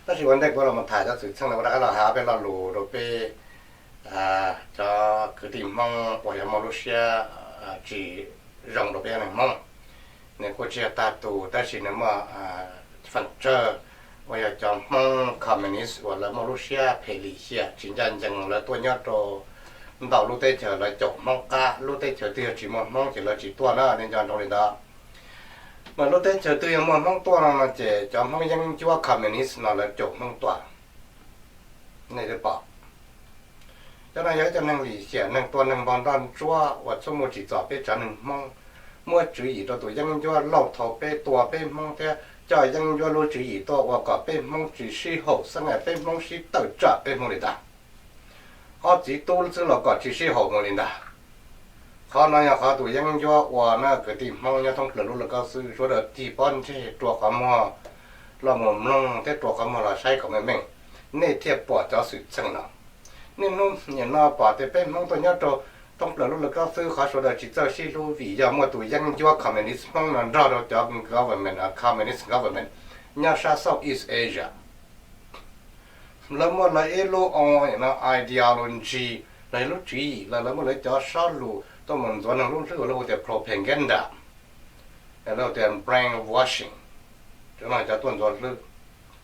Tab sis ua ntej kuv los tham cov xwm txheej no, kuv rov qab los hais peb lo lus rau peb cov kwv tij Hmoob uas yog muaj lub siab tsis zoo rau peb neeg Hmoob. Nws kuj tsis yog tag tus, tab sis nws muaj feem tsawg uas yog cov Hmoob communist uas lawv muaj lub siab phem lim hiam tsis ncaj ncees, lawv tuaj nyob rau ntau lub teb chaws, lawv caum Hmoob qab. Lub teb chaws twg yog tsis muaj Hmoob ces lawv tsis tuaj na, nej nco ntsoov li ntawd. Mas lub teb chaws twg yog muaj Hmoob tuaj no no ces cov Hmoob yeeb ncuab communist no lawv caum Hmoob tuaj. Nej twb pom, cov no yog ib cov neeg lim hiam, neeg tua neeg npog nroj ntsuab uas txhua muaj tsim txom peb tsav neeg Hmoob, muab tswv yim rau tus yeeb ncuab lauj thaum peb tua peb Hmoob thiab coj yeeb ncuab lub tswv yim tuaj ua kom peb Hmoob tsis sib haum xeeb, peb Hmoob sib tawm tsam peb Hmoob li ntag. Ob txiv tub xwb los kom tsis sib haum mus li ntag. Qhov no yog qhov tus yeeb ncuab ua na kwv tij Hmoob nyob thoob plaws lub laj kab xwb, sawv daws tig pob ntseg rua qhov muag los mus mloog thiab rua qhov muag los saib kom meej meej, nej thiaj pom cov xwm txheej no. Niaj hnub nim no pom tias peb Hmoob tuaj nyob rau thoob plaws lub laj kab xwb, qhov sawv daws tsis txawj sib hlub vim yog muaj tus yeeb ncuab communist Hmoob no nrog rau cov government, communist government nyob sab Southeast Asia. Lawv muaj lawv ib lub ideology los yog lub tswv yim, lawv muaj lawv cov sab lus tuaj mus ntxuav neeg lub hlwb uas lawv hu tias propaganda, lawv hu tias brainwashing. Cov no cov tuaj ntxuav hlwb,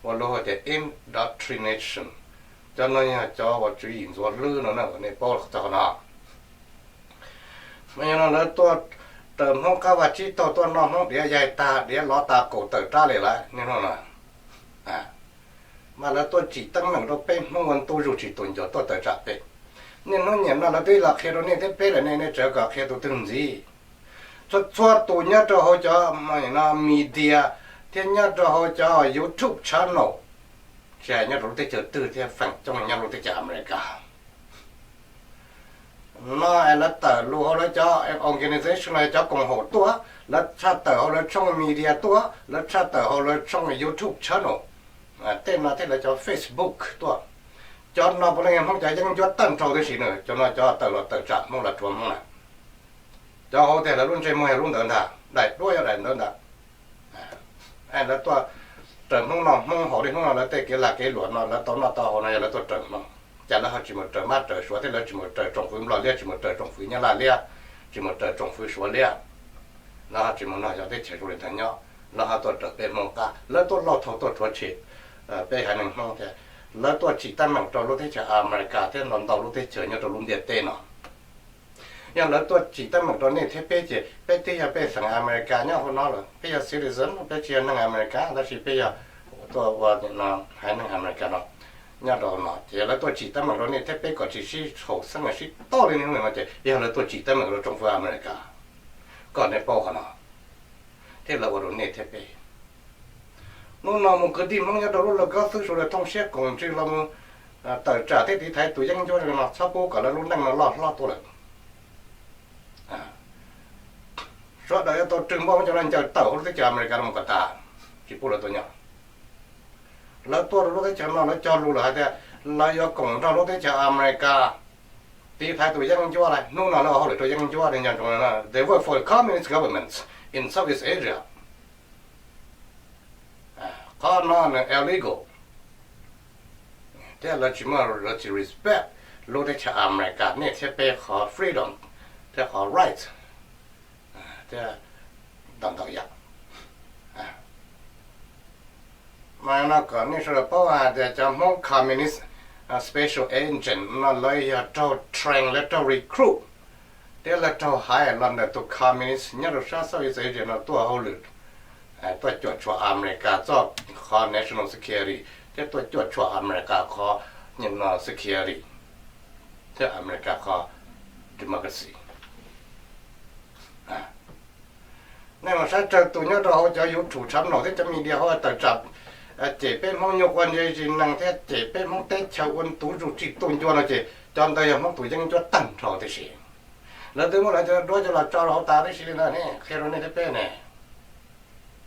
uas lawv hu tias indoctrination. Cov no yog cov uas tswv yim ntxuav hlwb no na, nej paub txog qhov no. Mas yog no lawv tuaj raws Hmoob qab vaj tsib taug tuaj noj Hmoob diav yaig tag, diav lov tas kaum tawm rab li lawm niaj hnub no. Mas lawv tuaj tsim teeb meem rau peb Hmoob ua ntu zus tsis tu ncua tuaj tawm tsam peb. Niaj hnub nim no lawv twb los qhia rau nej thiab peb lawm, nej nej tseem kom qhia tus twg ntxiv? Txhua txhua tus nyob rau hauv cov media thiab nyob rau hauv cov YouTube channel, tsis hais nyob rau lub teb chaws twg thiab feem coob nyob lub teb chaws Amelikas no es lawv tawm lus hauv lawv cov organization los cov koom haum tuaj, lawv tshaj tawm hauv lawv tshooj media tuaj, lawv tshaj tawm hauv lawv tshooj YouTube channel, tej no thiab lawv cov Facebook tuaj. Cov no puav leej yog Hmoob cov yeeb ncuab tag nrho tib si na, cov no cov tawm los tawm tsam Hmoob los rhuav Hmoob na. Cov hauv tias lawv lub ntsej muag yog lub ntawd ntag, daim duab yog daim ntawd ntag. Lawv tuaj raws Hmoob noj Hmoob haus li Hmoob no, lawv tej kev lag kev luam no lawv tau noj tau haus no yog lawv tuaj raws Hmoob. Cas lawv ho tsis mus raws Mab raws Suav thiab lawv tsis mus raws tsoom fwv Nplog liab, tsis mus raws tsoom fwv Nyab Laj liab, tsis mus raws tsoom fwv Suav liab? Lawv ho tsis mus nrog cov teb chaws zoo li ntawd nyob, lawv ho tuaj raws peb Hmoob qab, lawv tuaj lauj thaug tuaj rhuav tshem peb haiv neeg Hmoob thiab. Lawv tuaj tsim teeb meem rau lub teb chaws Amelikas thiab ntau ntau lub teb chaws nyob rau lub ntiaj teb no. Yog lawv tuaj tsim teeb meem rau nej thiab peb ces peb twb yog pej xeem Amelikas nyob hauv no lawm, peb yog citizen, peb tsis yog neeg Amelikas tab sis peb yog tuaj ua haiv neeg Amelikas no nyob rau hauv no. Ces yog lawv tuaj tsim teeb meem rau nej thiab peb kom tsis sib haum xeeb sib toj li no ces yog lawv tuaj tsim teeb meem rau tsoom fwv Amelikas, kom nej paub qhov no thiab lawv ua rau nej thiab peb. Hnub no mus kwv tij Hmoob nyob rau lub laj kab xwb sawv daws thooj siab koom ntsws los mus tawm tsam thiab tiv thaiv tus yeeb ncuab no, txhob pub kom lawv lub neej no loj hlob tuaj lawm. Sawv daws yuav tau rwg npauj muab cov no ncaws tawm hauv lub teb chaws Amelikas no mus kom tas, tsis pub lawv tuaj nyob. Lawv tuaj rau lub teb chaws no lawv cog lus lawm hais tias lawv yuav koom nrog lub teb chaws Amelikas tiv thaiv tus yeeb ncuab. Hnub no lawv ua hauj lwm rau yeeb ncuab, nej nco ntsoov, they work for communist governments in Southeast Asia. Qhov no nws illegal thiab lawv tsis muaj, lawv tsis respect lub teb chaws Amelikas nej thiab peb qhov freedom thiab qhov rights thiab ntau ntau yam. Mas no kom nej sawv daws paub hais tias cov Hmoob communist special agent no lawv yog raug train, lawv raug recruit thiab lawv raug hire los ntawm tus communist nyob rau sab Southeast Asia no tuaj hauj lwm, tuaj cuam tshuam Amelikas txoj qhov national security thiab tuaj cuam tshuam Amelikas qhov security thiab Amelikas qhov democracy. Nej mus saib tsawg tus nyob rau hauv cov YouTube channel thiab cov media hauv tawm tsam cem peb Hmoob nyuag ua ntse tsis nees thiab cem peb Hmoob teb chaws ua ntu zus tsis tu ncua no ces cov ntawd yog Hmoob tus yeeb ncuab tag nrho tib si. Lawv twb muab lawv cov duab coj los tso rau hauv tas tib si li ntawd ne, qhia rau nej thiab peb ne.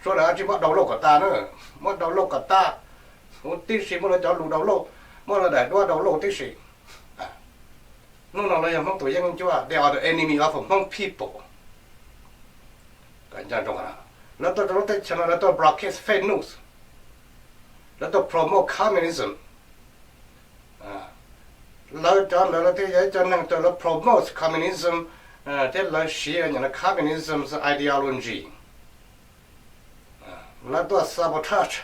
Sawv daws tsis muab download kom tas na, muab download kom tas huv tib si, muab lawv cov lus download, muab lawv daim duab download tib si. Hnub no lawv yog Hmoob tus yeeb ncuab, they are the enemy of Hmong people. Lawv tuaj rau lub teb chaws no lawv tuaj broadcast fake news, Lawv tuaj promote communism. Lawv cov ntawd lawv thiaj yog ib cov neeg uas lawv promote communism, thiab lawv siv communism ideology. Lawv tuaj sabotage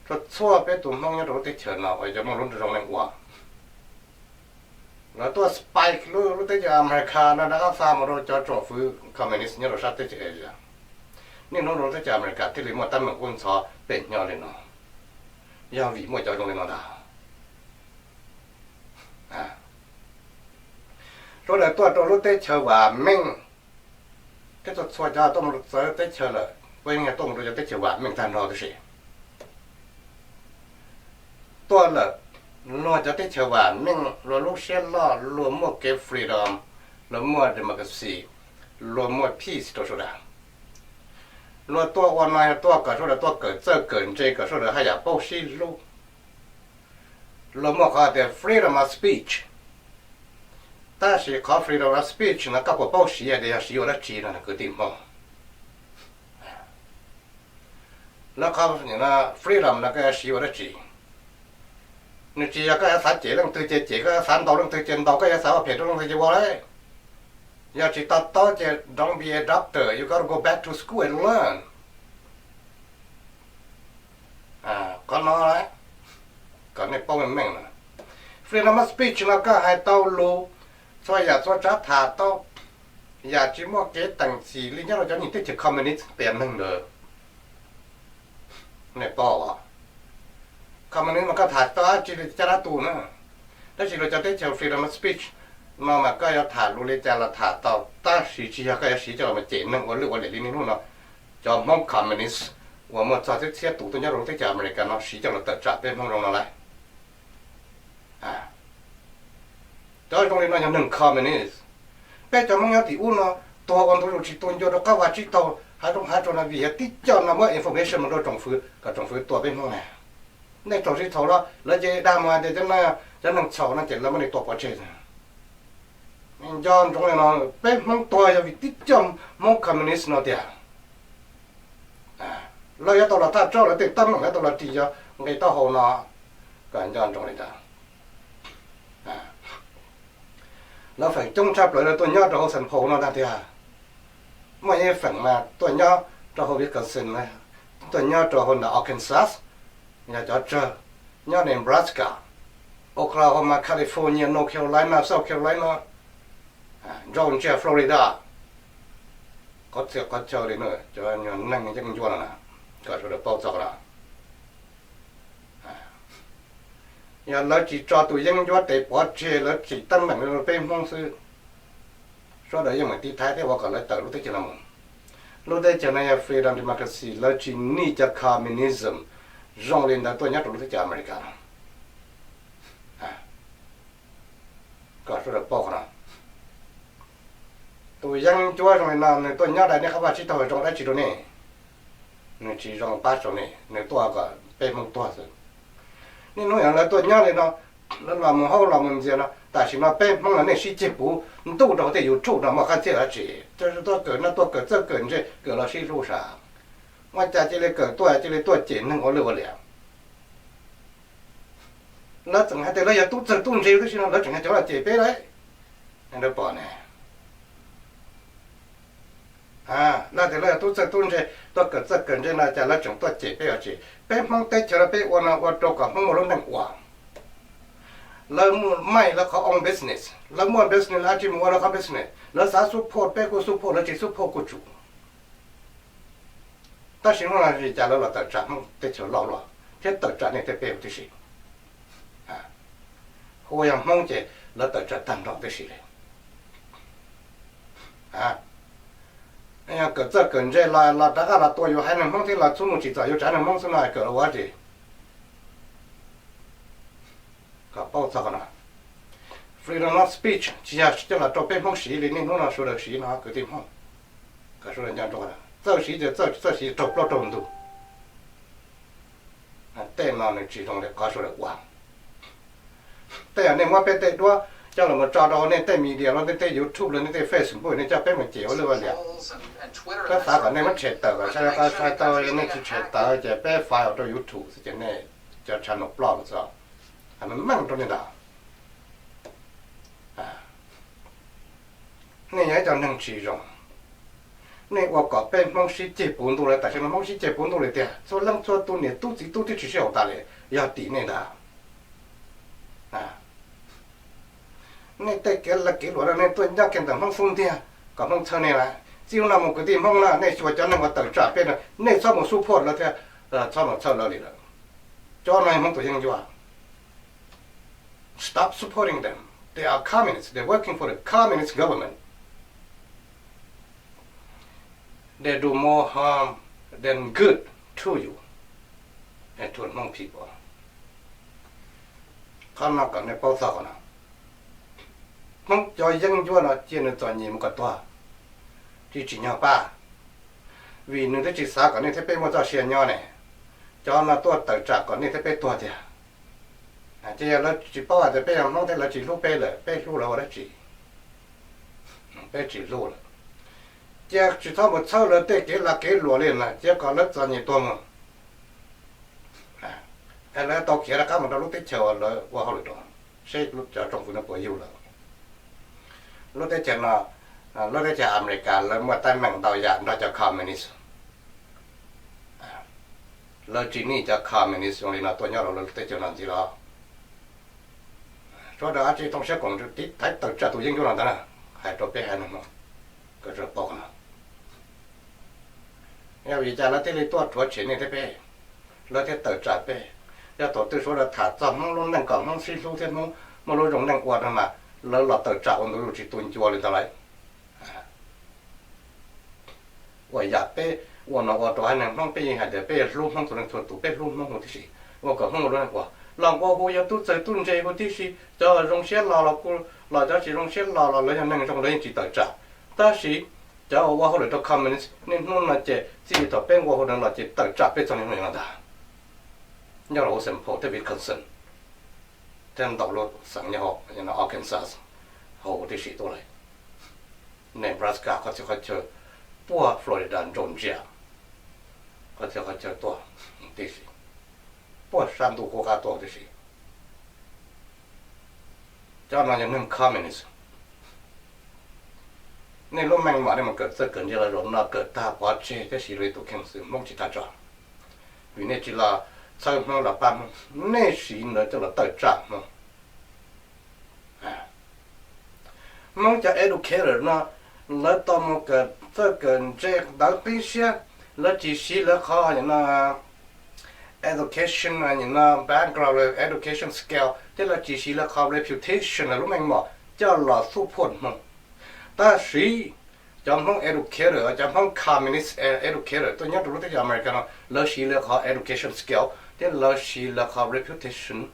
rau txhua peb tus Hmoob nyob rau lub teb chaws no uas yuav muaj lub nroog zoo ua. Lawv tuaj spy lub, lub teb chaws America no rov qab xa mus rau cov tsoom fwv communist nyob rau sab teb chaws Asia. Niaj hnub no lub teb chaws America thiaj li muaj teeb meem kub ntxhov pem nyob li no, yog vim muaj cov zoo li no ntag. Sawv daws tuaj rau lub teb chaws vam meej, thiab txhua txhua cov tuaj mus txawv teb chaws lawm, puab yeej yog tuaj mus rau cov teb chaws vam meej tag nrho tib si. Tuaj lawm, luag cov teb chaws vam meej luag lub siab loj, luag muaj kev freedom, luag muaj democracy, luag muaj peace rau sawv daws. Luag tuaj ua no yog tuaj kom sawv daws tuaj kawm txawj kawm ntse, kom sawv daws haj yam paub sib hlub. Luag muaj qhov tias freedom of speech. Tab sis qhov freedom of speech no koj puas paub siv tias yog siv ua dab tsi no kwv tij Hmoob? Lawv qhov freedom no koj yuav siv ua dab tsi? Nws tsis yog koj yuav xav cem leej twg ces cem, koj yuav xav ntaus leej twg ces ntaus, koj yuav xav ua phem rau leej twg ces ua lauj. Yog tsis to taub ces don't be a doctor, you gotta go back to school and learn. Qhov no kom nej paub meej meej no, freedom of speech no koj hais tau lus, txhua yam txhua tsav tham tau, yam tsis muaj kev teem txim li nyob rau cov teb chaws communist qias neeg ntawd. Nej paub, communist no koj tham tau dab tsi li caj dab tu na. Tab sis luag cov teb chaws freedom of speech no mas koj yuav tham lus li cas los tham tau, tab sis tsis yog koj yuav siv coj los cem neeg ua lwj ua liam li niaj hnub no cov Hmoob communist uas muaj txog txhiab txhiab tus tuaj nyob rau lub teb chaws America no siv coj los tawm tsam peb Hmoob zoo no lauj. Cov zoo li no yog neeg communist. Peb cov Hmoob nyob tim ub no tuag ua ntu zus tsis tu ncua rau qab vaj tsib taug hav zoov hav tsuag no vim yog tib co no muab information mus rau tsoom fwv kom tsoom fwv tua peb Hmoob na. Nej txaus siab txhaum los lawv ces dag mus hais tias cov neeg txhaum no ces lawv muab nej tua pov tseg. Nco ntsoov li no, peb Hmoob tuag yog vim tib co Hmoob communist no tiag. Lawv yuav tau los thaj tsam lawv tej teeb meem yuav tau los ris cov nqe taub hau no kom nco ntsoov li ntawd. Lawv feem coob tshaj plaws lawv tuaj nyob rau hauv Saint Paul no ntag tiag. Muaj ib feem mas tuaj nyob rau hauv Wisconsin, tuaj nyob rau hauv ntawm Arkansas, yog cov tsawg, nyob Nebraska, Oklahoma, California, North Carolina, South Carolina, Georgia, Florida, qhov txhia qhov chaw li no cov nyuag neeg yeeb ncuab no na, kom sawv daws paub txog qhov no. Yog lawv tsis tso tus yeeb ncuab tes pov tseg, lawv tsim teeb meem rau peb Hmoob xwb, sawv daws yeej meem tiv thaiv thiab ua kom lawv tawm lub teb chaws no mus. Lub teb chaws no yog freedom democracy, lawv tsis nij cov communism zoo li ntawd tuaj nyob rau lub teb chaws America no. Kom sawv daws paub qhov no. Tus yeeb ncuab zoo li no nws tuaj nyob dai nej qab vaj tsib taug zoo dab tsi rau nej? Nws tsis zoo pab rau nej, nws tuaj kom peb Hmoob tuag xwb. Niaj hnub no lawv tuaj nyob li no, lawv los mus haub los mus ntxias no, tam sim no peb Hmoob no nej sib ceg puv ntuj rau hauv tej YouTube no muaj qab txiaj dab tsi? Tuaj kawm no tuaj kawm txawj kawm ntse kawm los sib hlub sav. Ua cas cia li kawm tuaj cia li tuaj cem neeg ua lwj ua liam? Lawv tseem hais tias lawv yog tub txawg tub ntse tib si no lawv tseem hais cov los cem peb lawm. Lawv pom ne, lawv tias lawv yog tub txawg tub ntse, tuaj kawm txawj kawm ntse no cas lawv tseem tuaj cem peb ua tsi? Peb Hmoob teb chaws no peb ua no ua rau kom Hmoob muaj lub neej ua. Lawv muaj maij lawv qhov own business, lawv muaj business lawv tsis mus ua lawv qhov business, lawv xav support peb kuj support, lawv tsis support kuj tsum. Tab sis hnub no vim cas lawv los tawm tsam Hmoob teb chaws loj luaj thiab tawm tsam nej thiab peb huv tib si? Hu yog Hmoob ces lawv tawm tsam tag nrho tib si li. Yog kawm txawj kawm ntse los los rov qab los tua yus haiv neeg Hmoob thiab los txub mus tsim txom yus tsev neeg Hmoob xwb no kawm los ua tsi? Kom paub txog qhov no, freedom of speech tsis yog coj los rau peb Hmoob siv li niaj hnub no sawv daws siv no kwv tij Hmoob. Kom sawv daws nco ntsoov, txawj siv ces txawj, txawj siv raug plaub raug ntug. Tej no nws tsis zoo li qhov sawv daws ua. Tej yog nej muab peb tej duab coj los mus tso rau nej tej media los nej tej YouTube los nej tej Facebook, nej coj peb mus cem ua lwj ua liam. Peb xav kom nej muab tshem tawm kom sai tau, nej tsis tshem tawm ces peb file rau YouTube xwb ces nej Cov channel blog txog, meej rau nej ntag. Nej yog ib cov neeg tsis zoo. Nej ua kom peb Hmoob sib ceg puv ntuj li, tam sim no Hmoob sib ceg puv ntuj li tiag, txhua leej txhua tus niam tub txiv tub twb tsis sib haum tas li, yog tim nej ntag. Nej tej kev lag kev luam no nej tuaj nyob kiag ntawm Hmoob xub ntiag kom Hmoob txhawb nej lawm. Txij hnub no mus kwv tij Hmoob na, nej xyuas cov neeg uas tawm tsam peb no nej txhob mus support lawv thiab, txhob mus txhawb lawv li lawm. Cov no yog Hmoob tus yeeb ncuab. Stop supporting them. They are communists. They're working for the communist government. They do more harm than good to you and to the Hmong people. Qhov no kom nej paub txog qhov no. Hmoob cov yeeb ncuab no cia nws txom nyem mus kom tuag, tsis tsim nyog pab, vim nws twb tsis xav kom nej thiab peb muaj txoj sia nyob ne. Cov no tuaj tawm tsam kom nej thiab peb tuag tiag. Ces yog lawv tsis paub hais tias peb yog Hmoob thiab lawv tsis hlub peb lawm, peb hlub lawv ua dab tsi? Peb tsis hlub lawm. Cia tsis txhob mus txhawb lawv tej kev lag kev luam li na, cia kom lawv txom nyem tuag mus. Lawv tau khiav rov qab mus rau lub teb chaws uas lawv ua hauj lwm rau, seb cov tsoom fwv no puas yug lawv. Lub teb chaws no, lub teb chaws Amelikas lawv muaj teeb meem ntau yam nrog cov communist. Lawv tsis nij cov communist zoo li no tuaj nyob rau lub teb chaws no ntxiv los? Sawv daws ab tsi thooj siab koom ntsws tiv thaiv tawm tsam tus yeeb ncuab no ntag na. Hais rau peb haiv neeg Hmoob kom paub qhov no. Yog vim li cas lawv thiaj li tuaj rhuav tshem nej thiab peb, lawv thiaj tawm tsam peb? Yog thaum twg sawv daws tham txog Hmoob lub neej kom Hmoob sib hlub thiab Hmoob muaj lub zoo neej ua no mas lawv los tawm tsam ua ntu zus tsis tu ncua li ntag lauj. Ua yam peb ua no ua rau haiv neeg Hmoob peb yeej hais tias peb hlub Hmoob txhua leej txhua tus, peb hlub Hmoob huv tib si, ua kom Hmoob ua lub neej ua, los ua hu yog tub txawg tub ntse huv tib si. Cov zoo siab los los kuj los, cov tsis zoo siab los los lawv yog neeg zoo lawv yeej tsis tawm tsam. Tab sis cov uas ua hauj lwm rau communist niaj hnub no ces txij li thaum peb ua hauj lwm los ces tawm tsam peb txog niaj hnub no ntag. Nyob rau Washington thiab Wisconsin thiab ntau lub xeev nyob Arkansas hauv tib si tuaj lawm, Nebraska, qhov txhia qhov chaw, puag Florida nrau ntsia, qhov txhia qhov chaw tuaj tib si, puag sab ntuj qub qab tuaj tib si. Cov no yog neeg communist. Nej lub meej mom nej mus kawm txawj kawm ntse los zaum no kawm tag pov tseg thiab siv li tus kheej xwb Hmoob tsis tag tso, vim nej tsis los txhawb Hmoob los pab Hmoob, nej siv ntawd coj los tawm tsam Hmoob. Hmoob cov educator no, lawv tau mus kawm txawj kawm ntse ntawv qib siab, lawv tsis siv lawv qhov no education no background, education skill, thiab lawv tsis siv lawv qhov reputation los lub meej mom coj los support Hmoob. Tab sis cov Hmoob educator, cov Hmoob communist educator tuaj nyob rau lub teb chaws America no, lawv siv lawv qhov education skill thiab lawv siv lawv qhov reputation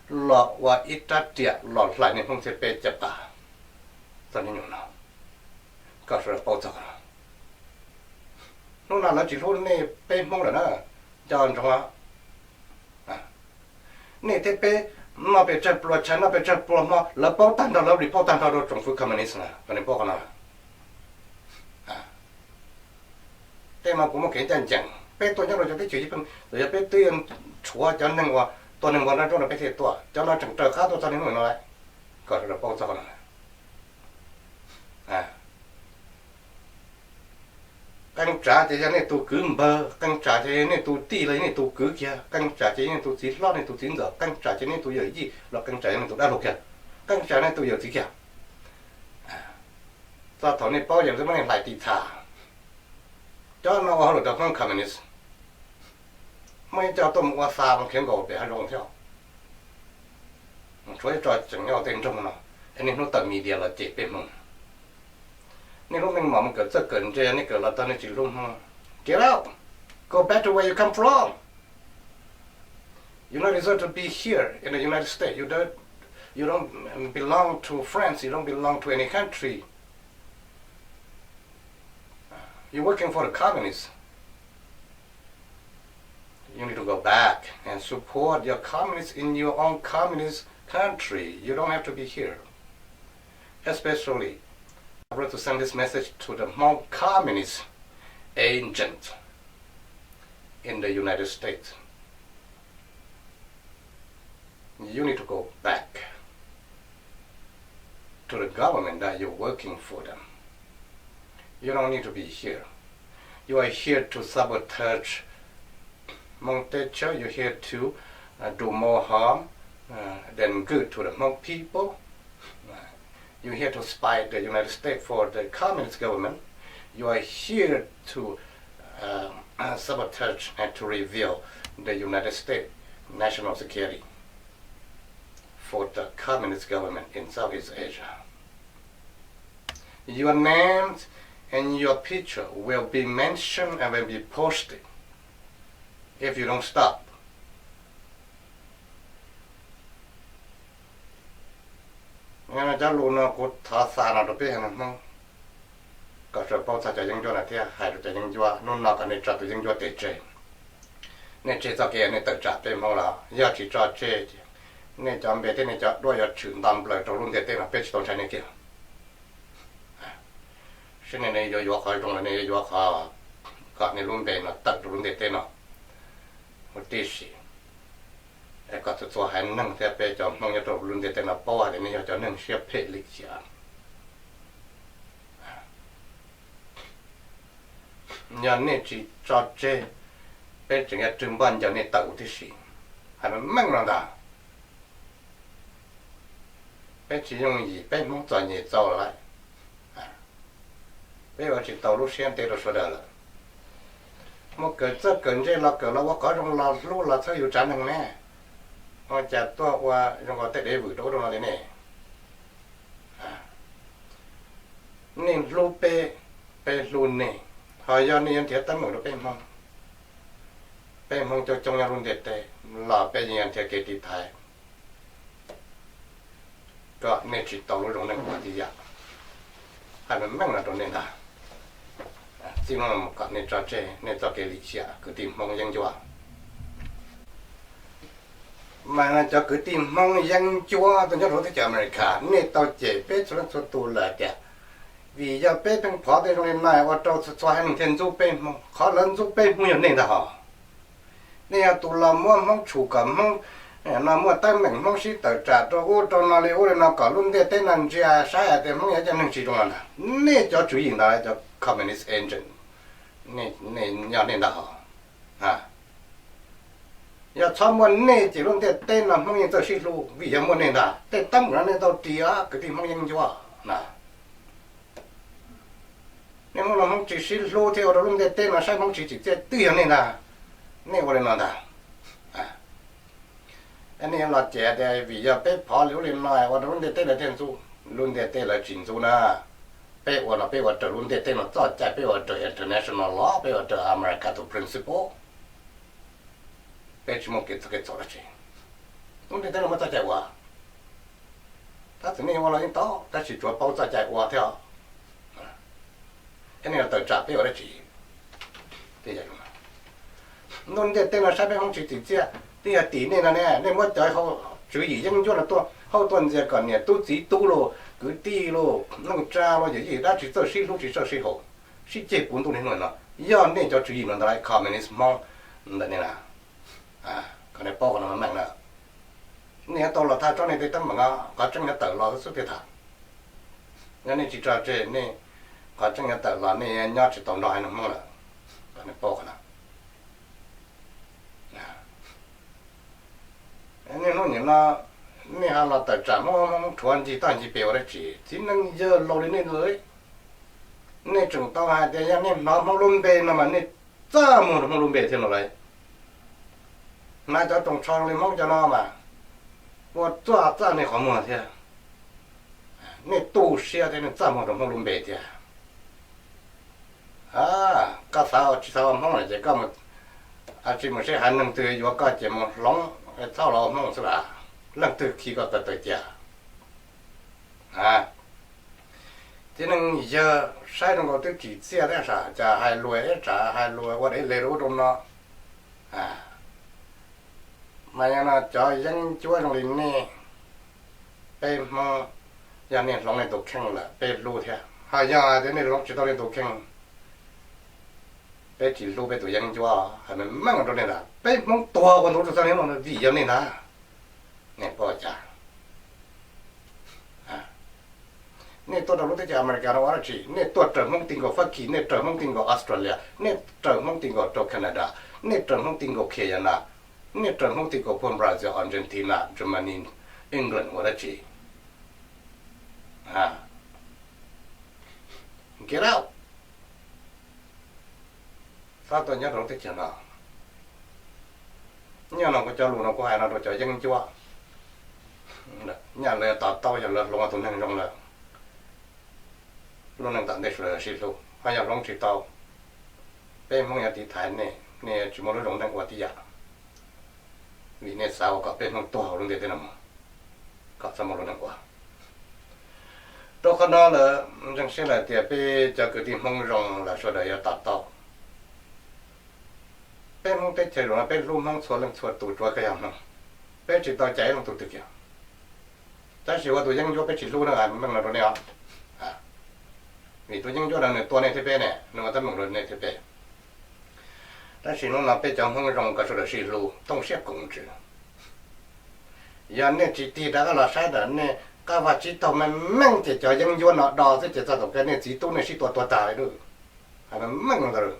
los ua ib rab riam los hlais nej Hmoob thiab peb cov pab txog hnub no. Koj sawv daws paub txog qhov no. Hnub no lawv tsis hlub nej peb Hmoob lawm na, nco ntsoov. Nej thiab peb noj pes tsawg pluas tshav, noj pes tsawg pluas hmo, lawv paub tag nrho, lawv report tag nrho rau tsoom fwv communist na, kom nej paub qhov no. Tej no kuv muaj kev ncaj ncees, peb tuaj nyob rau cov teb chaws Yij Pheej los yog peb twb rhuav cov neeg uas tua neeg npog nrog rau peb thiaj tuaj, cov no tseem raws qab tuaj txog niaj hnub no lawm, kom sawv daws paub txog qhov no. Qee tsav ces yog nej tus kwv npawg, qee tsav ces yog nej tus tij los yog nej tus kwv kiag, qee tsav ces yog nej tus txiv hlob, nej tus txiv ntxawm, qee tsav ces nej tus yawm yij los qee tsav yog nej tus dab laug kiag, qee tsav nej tus yawm txiv kiag. Txog thaum nej paub yawm txiv muab nej hlais tim txha. Cov no ua hauj lwm rau Hmoob communist, muaj ib co tuaj mus ua xa mus khiav nkaum pem hav zoov thiab. Tshuav ib co tseem nyob tej nroog no, es niaj hnub tawm media los cem peb Hmoob. Nej lub meej mom mus kawm txawj kawm ntse, nej kawm los tag nej tsis hlub Hmoob. Get out. Go back to where you come from. You don't deserve to be here in the United States. You don't, you don't belong to France. You don't belong to any country. You're working for the communists. You need to go back and support your communists in your own communist country. You don't have to be here. Especially, I would like to send this message to the Hmong communist agent in the United States. You need to go back to the government that you're working for them. You don't need to be here. You are here to sabotage Hmong Teb Chaw. You're here to uh, do more harm uh, than good to the Hmong people. Uh, you're here to spy the United States for the communist government. You are here to uh, sabotage and to reveal the United States national security for the communist government in Southeast Asia. Your names and your picture will be mentioned and will be posted if you don't stop. Cov lus no kuv thov xa no rau peb Hmoob kom sawv paub txog cov yeeb ncuab no thiab hais rau cov yeeb ncuab hnub no kom nej tso tus yeeb ncuab tes tseg. Nej tseg txoj kev nej tawm tsam peb Hmoob los yog tsis tso tseg ces nej cov npe thiab nej cov duab yuav tshwm nto nplaws rau lub ntiaj teb no peb tsis tau ntshai nej kiag. Saib nej yuav yuav qhov zoo los nej yuav yuav qhov kom nej lub npe no tawm rau lub ntiaj teb no huv tib si, kom txhua txhua haiv neeg thiab peb cov Hmoob nyob rau lub ntiaj teb no paub hais tias nej yog cov neeg siab phem lim hiam. Yog nej tsis tso tseg, peb tseem yuav rwg npoj ncaws nej tawm huv tib si. Hais meej meej no ntag. Peb tsis yooj yim, peb Hmoob txom nyem txaus lawm. Peb ua tsis tau lub siab ntev rau sawv daws lawm. Muaj kawm txawj kawm ntse los kawm los ua qhov zoo los hlub los txhawb yus tsav neeg ne. Ua cas tuaj ua zoo nkaus tej dev vwm rau ub rau no li ne? Nej hlub peb, peb hlub nej, ho yog nej yuav nrhiav teeb meem rau peb Hmoob, peb Hmoob coob coob nyob lub ntiaj teb los peb yeej yuav nrhiav kev tiv thaiv kom nej tsis tau lub zoo neej ua tib yam. Hais meej meej no rau nej ntag. Txij no mus kom nej tso tseg nej txoj kev lim hiam kwv tij Hmoob yeeb ncuab. Mas cov kwv tij Hmoob yeeb ncuab tuaj nyob rau teb chaws Amelikas, nej tau cem peb txhua leej txhua tus lawm tias vim yog peb pheej phov tej zoo li no ua rau txhua txhua haiv neeg thiaj ntxub peb Hmoob. Qhov lawv ntxub peb Hmoob yog nej ntag hos. Nej yog tus los muab Hmoob tshum kom Hmoob no muaj teeb meem, Hmoob sib tawm tsam rau ub rau no li ub li no kom lub ntiaj teb no ntsia saib hais tias Hmoob yog cov neeg tsis zoo los ntag. Nej cov tswv yim ntawd, cov communist agent, nej yog nej ntag hos. Yog txhob muaj nej ces lub ntiaj teb no Hmoob yeej txawj sib hlub vim yog muaj nej ntag. Tej teeb meem no nej tau ris kwv tij Hmoob yeeb ncuab na. Nej Hmoob los Hmoob tsis sib hlub thiab ua rau lub ntiaj teb no saib Hmoob tsis tsim txiaj twb yog nej ntag. Nej ua li no ntag. Nej los cem tias vim yog peb phov li ub li no ua rau lub ntiaj teb lawv thiaj ntxub. Lub ntiaj teb lawv tsis ntxub na. Peb ua no peb ua raws lub ntiaj teb no txoj cai, peb ua raws international law, peb ua raws America tus principle. Peb tsis muaj kev txog kev txhaum dab tsi. Lub ntiaj teb no muaj txoj cai ua. Tab sis nej ua los yeej tau, tab sis tsuav paub txoj cai ua thiab. Nej tawm tsam peb ua dab tsi? Lub ntiaj teb no saib peb Hmoob tsis tsim txiaj, twb yog tim nej no ne. Nej muab cov tswv yim yeeb ncuab no tuaj hauj tuaj ntxias kom niam tub txiv tub los kwv tij los neej tsa los yawm yij dab tsi txawj sib hlub tsis txawj sib haum, sib ceg puv ntuj niaj hnub no. Yog nej cov tswv yim no ntawd lawm, communist Hmoob ntawm nej na, kom nej paub qhov no meej na. Nej yuav tau los thaj tsob nej tej teeb meem, qhov tseeb yuav tawm los xwb thiaj tham. Yog nej tsis tso tseg, nej qhov tseeb yuav tawm los nej nyob tsis tau nrog haiv neeg Hmoob lawm. Kom nej paub qhov no. Niaj hnub nim no nej ho los tawm tsam Hmoob, Hmoob rhuav ncig toj ncig pes ua dab tsi? Txiv neej yawg laus li nej, nej tseem tau hais tias yog nej hnov Hmoob lub npe no mas nej txaj muag rau Hmoob lub npe thiab no lauj. Hnav cov rooj tsho li Hmoob cov no mas ua txaj txaj nej qhov muag thiab. Nej tu siab thiab nej txaj muag rau Hmoob lub npe thiab. Koj xav tsis xav ua Hmoob lawm ces koj mus, tsis mus seb haiv neeg twg yuav koj ces mus hloov, txhob los ua Hmoob xwb las. Leej twg khi koj tawm tawm cia. Txiv neej yawg saib zoo nkaus twb tsim txiaj thiab, tsam hais lus ib tsam hais lus ua dev le rau ub rau no. Mas yog no cov yeeb ncuab zoo li nej, peb Hmoob, yog nej hloov nej tus kheej lawm peb hlub thiab, ho yog hais tias nej hloov tsis tau nej tus kheej, peb tsis hlub peb tus yeeb ncuab. Hais meej meej rau nej ntag, peb Hmoob tuag ua ntu rau txoj niag no vim yog nej ntag. nej paub cas? Nej tuaj rau lub teb chaws America no ua dab tsi? Nej tuaj raws Hmoob ti nkaus Fab Kis, nej raws Hmoob ti nkaus Australia, nej raws Hmoob ti nkaus rau Canada, nej raws Hmoob ti nkaus Guyana, nej raws Hmoob ti nkaus puag Brazil, Argentina, Germany, England ua dab tsi? Get out! Txhob tuaj nyob rau lub teb chaws no. Nyob no kuv cov lus no kuv hais no rau cov yeeb ncuab. Nyaj lawv yuav to taub yog lawv hloov tus neeg zoo lawm. Lub neej tom ntej sawv daws sib hlub, ho yog hloov tsis tau, peb Hmoob yuav tiv thaiv nej, nej tsis muaj lub zoo neej ua tib yam, vim nej xav ua kom peb Hmoob tuag hauv lub ntiaj teb no mus, kom txhob muaj lub neej ua. Rau qhov no lawm ntseeg siab lawm tias peb cov kwv tij Hmoob zoo lawm sawv daws yuav to taub. Peb Hmoob teb chaws zoo no peb hlub Hmoob txhua leej txhua tus tsuav koj yog Hmoob, peb tsis tau cais leej twg kiag. Tab sis ua tus yeeb ncuab peb tsis hlub na, meej no rau nej os. Vim tus yeeb ncuab no nws tua nej thiab peb ne, nws ua teeb meem rau nej thiab peb. Tab sis hnub no peb cov Hmoob zoo kom sawv daws sib hlub, thooj siab koom ntsws. Yog nej tsis tig rov qab los saib ntawm nej qab vaj tsib taug meej meej ces cov yeeb ncuab no do xwb ces txog thaum kawg nej txiv tub nej sib tua tuag tag li lawm. Hais meej meej no ntag.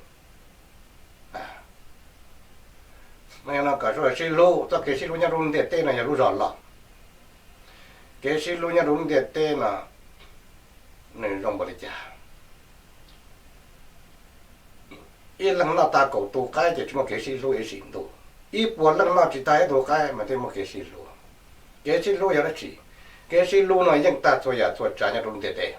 No kom sawv daws sib hlub, txoj kev sib hlub nyob rau ntiaj teb no yog lub zog loj. Kev sib hlub nyob rau ntiaj teb no nws zoo npaum li cas? Ib leeg noj tag kaum tus qaib ces tsis muaj kev sib hlub ib sim ntuj, ib puas leej noj tsis tag ib tug qaib mas thiaj muaj kev sib hlub. Kev sib hlub yog dab tsi? Kev sib hlub no yeej tag txhua yam txhua tsav nyob rau lub ntiaj teb.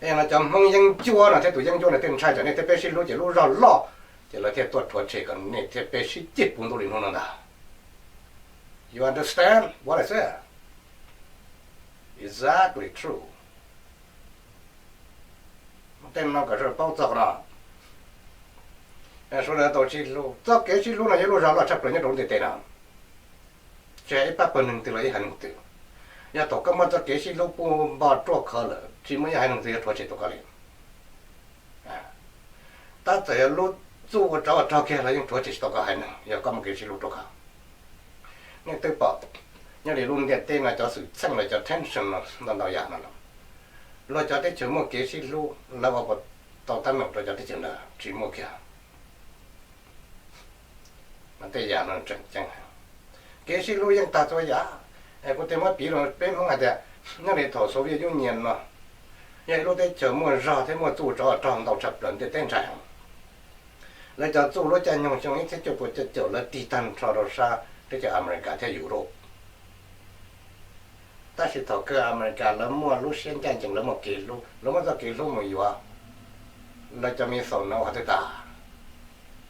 Es no cov Hmoob yeeb ncuab no thiab tus yeeb ncuab no thiaj ntshai tsam nej thiab peb sib hlub ces lub zog loj, ces lawv thiaj tuaj rhuav tshem kom nej thiab peb sib ceg puv ntuj li hnub no ntag. You understand what I said? Exactly true. Tej no kom sawv daws paub txog qhov no. Sawv daws tau sib hlub, txoj kev sib hlub no yog lub zog loj tshaj plaws nyob rau lub ntiaj teb no. Tsis hais ib pab pawg neeg twg los ib haiv neeg twg, yog thaum koj muaj txoj kev sib hlub puj npo ruaj khov lawm tsis muaj ib haiv neeg twg yuav rhuav tshem tau koj li. Tab txawm yog lub txuj ua tsov ua rog kiag los yeej rhuav tshem tsis tau koj haiv neeg yog koj muaj kev sib hlub ruaj khov. Nej twb pom nyob li lub ntiaj teb no cov xwm txheej los cov tension no ntau ntau yam no los, luag cov teb chaws muaj kev sib hlub lawv ua puas tau teeb meem rau cov teb chaws ntawd tsis muaj kiag. Tej yam no tseem ceeb. Kev sib hlub yeej tag txhua yam. Es kuv thiaj muab piv rau peb Hmoob hais tias nyob li thaum Soviet Union no, yog ib lub teb chaws muaj zog thiab muaj txuj tsov rog ntau tshaj plaws ntiaj teb ntshai heev. Lawv cov txuj lub caij nyoog xyoo ib txhiab cuaj puas cuaj caum lawv tig tag nrho rau sab teb chaws America thiab Europe. Tab sis thaum kawg America lawv muaj lub siab ncaj ncees, lawv muaj kev hlub, lawv muab txoj kev hlub mus yuav lawv cov missile no ua twb tas,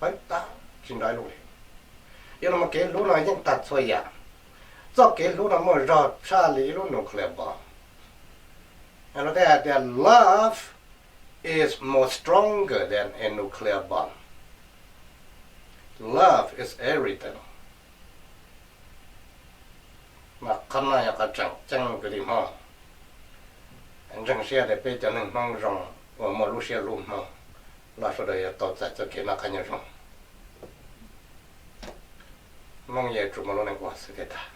pawg tas tsis nrov ib lub li. Yog no mas kev hlub no yeej tag txhua yam. Txoj kev hlub no muaj zog tshaj li ib lub nuclear bomb. Luag thiaj hais tias love is more stronger than a nuclear bomb. Love is everything. Mas qhov no yog qhov tseem ceeb kwv tij Hmoob. Ntseeg siab tias peb cov neeg Hmoob zoo uas muaj lub siab hlub Hmoob los sawv daws yuav tau txais txoj kev noj qab nyob zoo. Hmoob yeej yuav tsum muaj lub neej ua xwb thiaj tag.